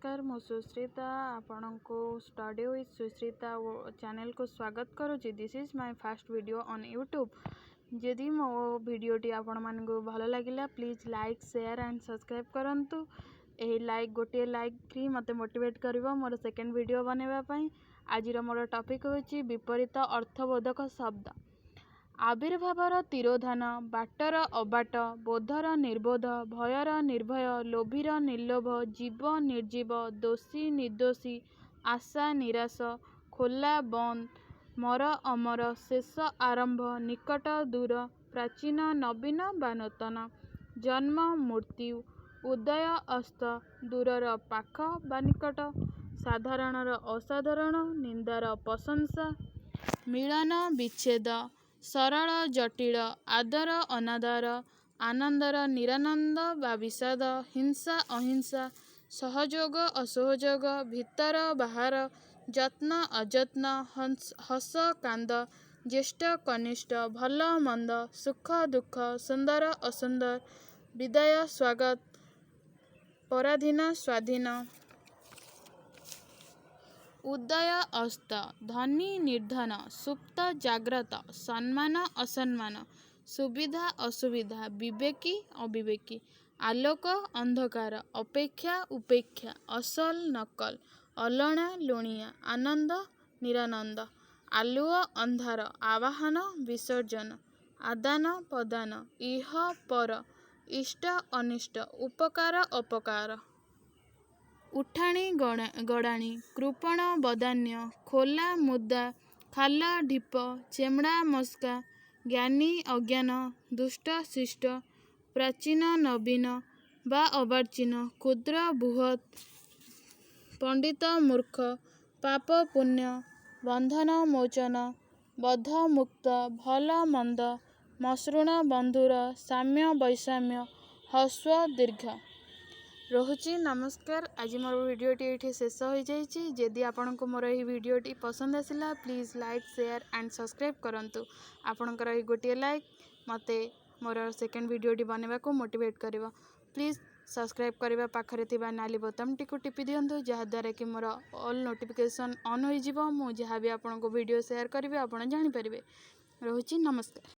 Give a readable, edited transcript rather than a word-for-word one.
ନମସ୍କାର। ମୁଁ ସୁଶ୍ରିତା, ଆପଣଙ୍କୁ ଷ୍ଟଡି ୱିଥ୍ ସୁଶ୍ରିତା ଚ୍ୟାନେଲକୁ ସ୍ୱାଗତ କରୁଛି। This is my first video on YouTube. ଯଦି ମୋ ଭିଡ଼ିଓଟି ଆପଣମାନଙ୍କୁ ଭଲ ଲାଗିଲା, please like, share and subscribe କରନ୍ତୁ। ଏହି ଲାଇକ୍, ଗୋଟିଏ ଲାଇକ୍ ହିଁ ମୋତେ ମୋଟିଭେଟ୍ କରିବ ମୋର ସେକେଣ୍ଡ ଭିଡ଼ିଓ ବନାଇବା ପାଇଁ। ଆଜିର ମୋର ଟପିକ୍ ହେଉଛି ବିପରୀତ ଅର୍ଥବୋଧକ ଶବ୍ଦ। ଆବିର୍ଭାବର ତିରୋଧାନ, ବାଟର ଅବାଟ, ବୋଧର ନିର୍ବୋଧ, ଭୟର ନିର୍ଭୟ, ଲୋଭୀର ନିର୍ଲୋଭ, ଜୀବ ନିର୍ଜୀବ, ଦୋଷୀ ନିର୍ଦ୍ଦୋଷୀ, ଆଶା ନିରାଶ, ଖୋଲା ବନ୍ଦ, ମର ଅମର, ଶେଷ ଆରମ୍ଭ, ନିକଟ ଦୂର, ପ୍ରାଚୀନ ନବୀନ ବା ନୂତନ, ଜନ୍ମ ମୃତ୍ୟୁ, ଉଦୟ ଅସ୍ତ, ଦୂରର ପାଖ ବା ନିକଟ, ସାଧାରଣର ଅସାଧାରଣ, ନିନ୍ଦାର ପ୍ରଶଂସା, ମିଳନ ବିଚ୍ଛେଦ, ସରଳ ଜଟିଳ, ଆଦର ଅନାଦର, ଆନନ୍ଦର ନିରାନନ୍ଦ ବା ବିଷାଦ, ହିଂସା ଅହିଂସା, ସହଯୋଗ ଅସହଯୋଗ, ଭିତର ବାହାର, ଯତ୍ନ ଅଯତ୍ନ, ହସ କାନ୍ଦ, ଜ୍ୟେଷ୍ଠ କନିଷ୍ଠ, ଭଲ ମନ୍ଦ, ସୁଖ ଦୁଃଖ, ସୁନ୍ଦର ଅସୁନ୍ଦର, ବିଦାୟ ସ୍ୱାଗତ, ପରାଧୀନ ସ୍ୱାଧୀନ, ଉଦୟ ଅସ୍ତ, ଧନୀ ନିର୍ଦ୍ଧନ, ସୁପ୍ତ ଜାଗ୍ରତ, ସମ୍ମାନ ଅସମ୍ମାନ, ସୁବିଧା ଅସୁବିଧା, ବିବେକୀ ଅବିବେକୀ, ଆଲୋକ ଅନ୍ଧକାର, ଅପେକ୍ଷା ଉପେକ୍ଷା, ଅସଲ ନକଲ, ଅଲଣା ଲୁଣିଆ, ଆନନ୍ଦ ନିରାନନ୍ଦ, ଆଲୁଅ ଅନ୍ଧାର, ଆବାହନ ବିସର୍ଜନ, ଆଦାନ ପ୍ରଦାନ, ଇହ ପର, ଇଷ୍ଟ ଅନିଷ୍ଟ, ଉପକାର ଅପକାର, ଉଠାଣି ଗଡ଼ାଣି, କୃପଣ ବଦାନ୍ୟ, ଖୋଲା ମୁଦା, ଖାଲ ଢିପ, ଚେମଡ଼ା ମସ୍କା, ଜ୍ଞାନୀ ଅଜ୍ଞାନ, ଦୁଷ୍ଟ ଶିଷ୍ଟ, ପ୍ରାଚୀନ ନବୀନ ବା ଅର୍ବାଚୀନ, କ୍ଷୁଦ୍ର ବୃହତ୍, ପଣ୍ଡିତ ମୂର୍ଖ, ପାପ ପୁଣ୍ୟ, ବନ୍ଧନ ମୋଚନ, ବଦ୍ଧ ମୁକ୍ତ, ଭଲ ମନ୍ଦ, ମସୃଣ ବନ୍ଧୁର, ସାମ୍ୟ ବୈଷମ୍ୟ, ହ୍ରସ୍ୱ ଦୀର୍ଘ। ରହୁଛି, ନମସ୍କାର। ଆଜି ମୋର ଭିଡ଼ିଓଟି ଏଇଠି ଶେଷ ହୋଇଯାଇଛି। ଯଦି ଆପଣଙ୍କୁ ମୋର ଏହି ଭିଡ଼ିଓଟି ପସନ୍ଦ ଆସିଲା, please like, share and subscribe କରନ୍ତୁ। ଆପଣଙ୍କର ଏହି ଗୋଟିଏ ଲାଇକ୍ ମୋତେ ମୋର ସେକେଣ୍ଡ ଭିଡ଼ିଓଟି ବନାଇବାକୁ ମୋଟିଭେଟ୍ କରିବ। ପ୍ଲିଜ୍ ସବସ୍କ୍ରାଇବ୍ କରିବା ପାଖରେ ଥିବା ନାଲି ବୋତାମଟିକୁ ଟିପି ଦିଅନ୍ତୁ, ଯାହାଦ୍ୱାରା କି ମୋର ଅଲ୍ ନୋଟିଫିକେସନ୍ ଅନ୍ ହୋଇଯିବ। ମୁଁ ଯାହା ବି ଆପଣଙ୍କୁ ଭିଡ଼ିଓ ସେୟାର କରିବି, ଆପଣ ଜାଣିପାରିବେ। ରହୁଛି, ନମସ୍କାର।